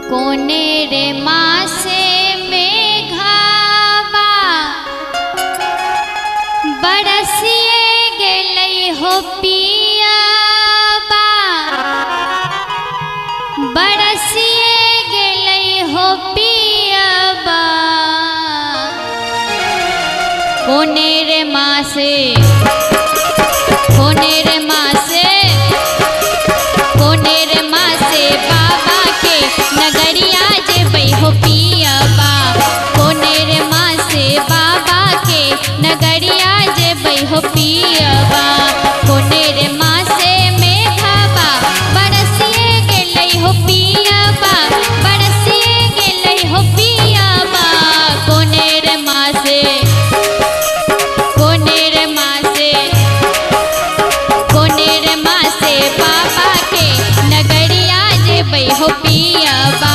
कोने रे मासे मेघाबा बरसिए गेलै हो पियाबा, बरसिए गेलै हो पियाबा। कोने रे मासे, कोने रे मासे, कोने रे मासे बाबा के नगरिया जेबै हो पियाबा। कोने रे मासे बाबा के नगरिया जेबै हो पियाबा। कोने रे मासे मेघाबा बरसिए गेलै हो पियाबा, बरसिए गेलै हो पियाबा। कोने रे मासे, कोने रे मासे, कोने रे मासे बाबा के नगरिया जेबै हो पियाबा।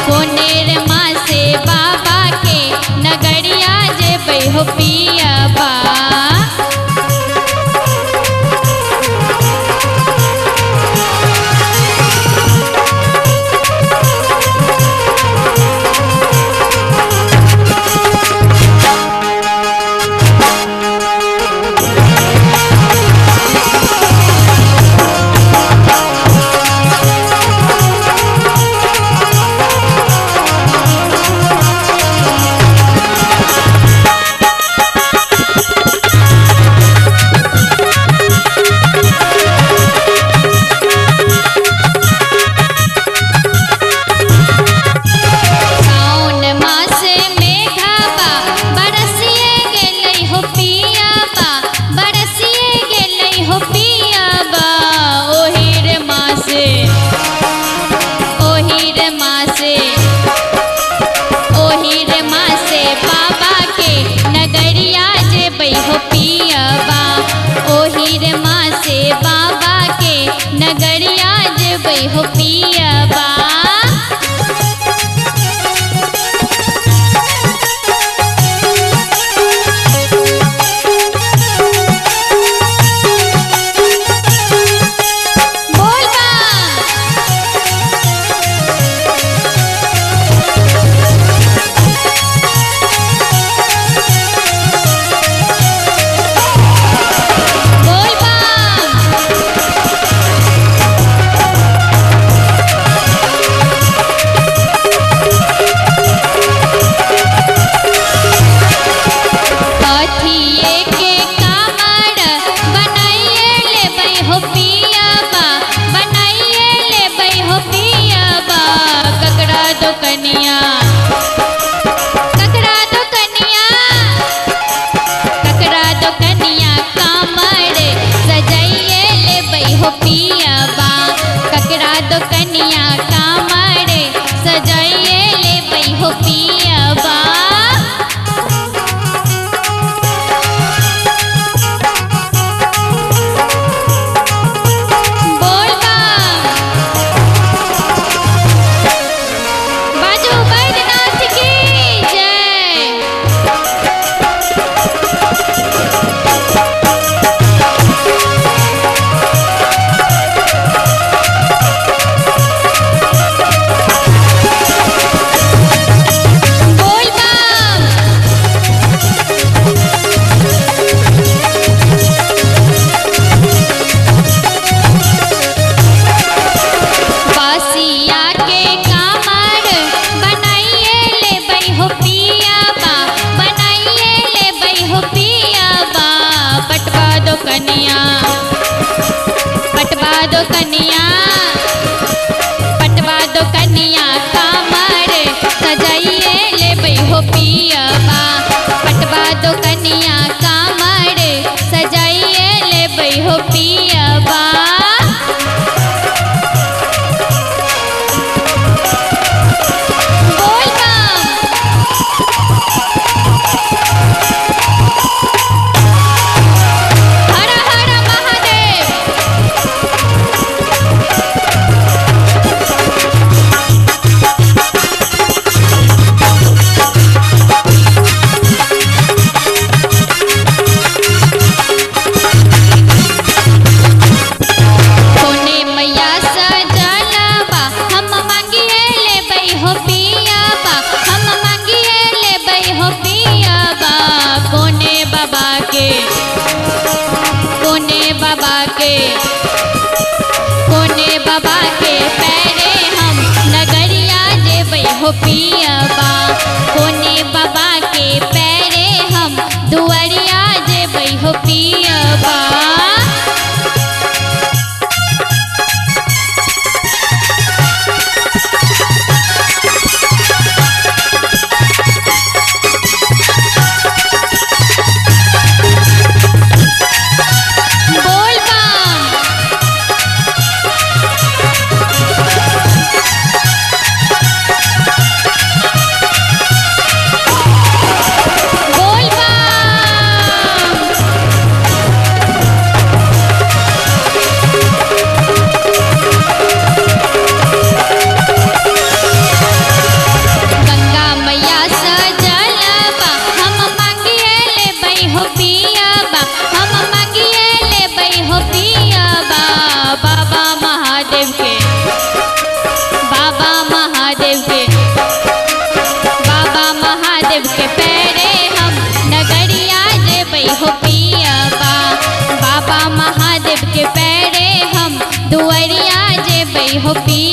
कोने रे मासे बाबा के नगरिया जेबै हो पियाबा। साउन मासे मेघाबा बरसिए गेलै हो पियाबा, बरसिए गेलै हो पियाबा। ओही रे मासे, ओही रे मासे, ओही रे मासे बाबा के नगरिया जेबै हो पियाबा। ओही रे मासे बाबा के नगरिया जेबै हो पियाबा। बोल बा। बोल बम। कथिए के कामर बनाइए लेबै हो पियाबा, बनाइए लेबै हो पियाबा। ककरा दोकनिया, ककरा दोकनिया, ककरा दोकनिया कामर सजाइए लेबै हो पियाबा। ककरा दोकनिया कामर सजाइए लेबै हो पियाबा। बोल बम। बाजू बैद्यनाथ की जय। बोल बम। बासिया के कामर बनाइए लेबै हो पियाबा, बनाइए लेबै हो पियाबा। पटवा दो कनिया, पटवा दो कनिया, पटवा दो कनिया कामर सजाइए लेबै हो पियाबा। पटवा दो कनिया कामर सजाइए लेबै हो पियाबा। बोल बम। हर हर महादेव। हो पियबा, कोने बाबा के पैरे हम दुआरिया जेबै हो पियबा। बोल बम। बोल बम। गंगा मैया सजलबा हम मांगिए लेबै हो पियबा, हम मांगिए लेबै हो पियबा, बाबा महादेव के, बाबा महादेव के, बाबा महादेव के पैरे हम नगरिया जेबै हो पियबा, बाबा महादेव के पैरे हम दुआरिया जेबै हो पियबा।